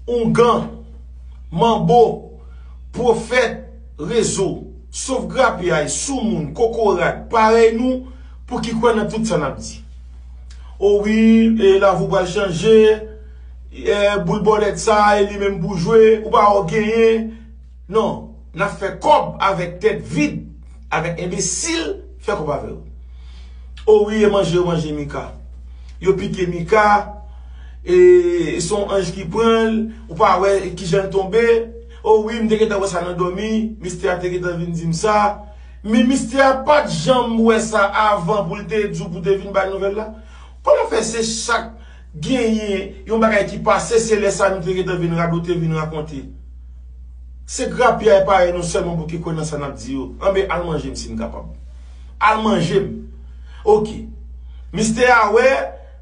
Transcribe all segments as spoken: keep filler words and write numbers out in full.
Oungan, manbo, pwofèt, rezo, sof grapyay, soumoun, kokorat, parèy nou, pou ki kwè nan tout sa n ap di. O wi, e, lavi w pral chanje, e, boul bòlèt sa, e li menm pou jwe, ou pa wè w genyen. Non, n ap fè kòb avèk tèt vid, avèk enbesil, fè kòb avè yo. O wi, e manje yo manje Mika. Yo pike Mika, e se yon anj ki pran l, ou pa wè kijan l tonbe. O wi, m te gentan wè sa nan dòmi, mistè a te gentan vin di m sa. Men mistè a pa t janm wè sa avan pou l te di w pou te vin bay nouvèl la. Kòman fè se chak genyen yon bagay ki pase, se lè sa nou te gentan vin radote, vin rakonte? Se grapyay parèy nou sèlman pou ki kwè nan sa n ap di yo. Anben, al manje m si n kapab. Al manje m. Oke. Mistè a wè,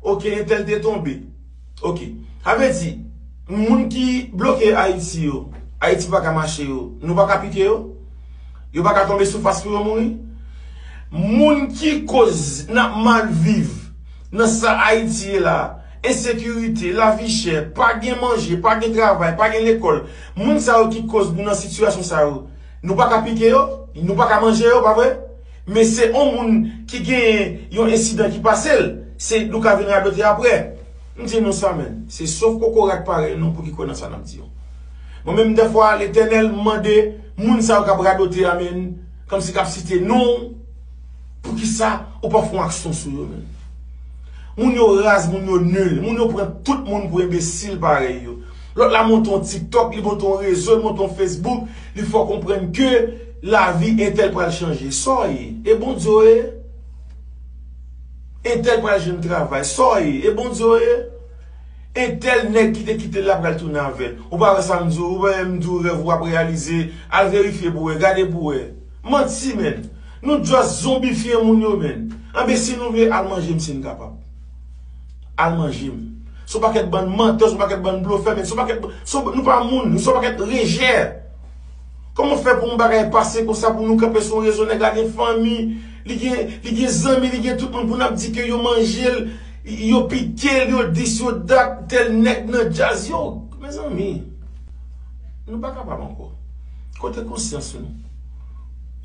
oke, entèl te tonbe. Oke. Sa vle di, moun ki bloke Ayiti yo, Ayiti pa ka mache yo, nou pa ka pike yo? Yo pa ka tonbe sou fas pou yo mouri? Moun ki koz n ap mal viv nan sa Ayiti ye la, ensekirite, lavi chè, pa gen manje, pa gen travay, pa gen lekòl, moun sa yo ki koz nou nan sitiyasyon sa yo, nou pa ka pike yo, nou pa ka manje yo, pa vre? Men se yon moun ki gen yon ensidan ki pase l, se nou ka vin radote apre. M di nou sa, men, se sof kokorat parèy nou pou ki kwè nan sa n ap di yo. Mwen menm, dèfwa, Letènèl mande moun sa yo k ap radote a, men, kòmsi k ap site non, poukisa ou pa fè yon aksyon sou yo, men? Moun yo raz, moun yo nil, moun yo pran tout moun pou enbesil parèy yo. Lòt la monte yon TikTok, li monte yon rezo, li monte yon Facebook, li fè w konprann ke lavi entèl pral chanje. Sa w ye? E Bondye w ye? Entèl pral jwenn travay. Sa w ye? E Bondye w ye? Entèl nèg ki te kite l la pral tounen avè l. Ou pa wè sa m di w, ou pa wè m di w rèv ou ap reyalize. Al verifye pou wè, gade pou wè. Manti, men. Nou just zonbifye moun yo, men. Anben, si nou vle, al manje m si n kapab. Al manje m. Se yon pakèt bann mantè, se yon pakèt bann blofè, men se yon pakèt, se yon, nou pa moun, nou se yon pakèt rejè. Kòman fè pou yon bagay pase konsa, pou nou kanpe sou yon rezo, nèg la gen fanmi, li gen, li gen zanmi, li gen tout moun, pou n ap di ke yo manje l, yo pike l, yo dis, yo dat, tèl nèg nan djaz, yo, mezanmi, nou pa kapab ankò. Kote konsyans nou?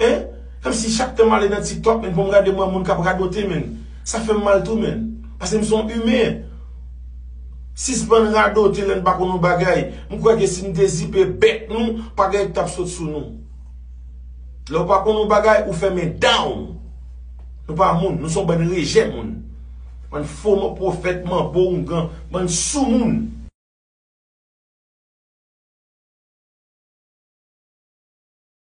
Hein? Kòmsi chak tan m ale nan TikTok, men, pou m gade mwen moun k ap radote, men, sa fè m mal tou, men. Paske m se yon imen. Sispann radote lè n pa konn yon bagay. M kwè ke si n te zipe bèk nou, pa gen t ap sot sou nou. Lè w pa konn yon bagay, ou fèmen dan w. Nou pa moun, nou se yon bann rejè moun. Bann fo pwofèt, manbo, oungan, bann soumoun.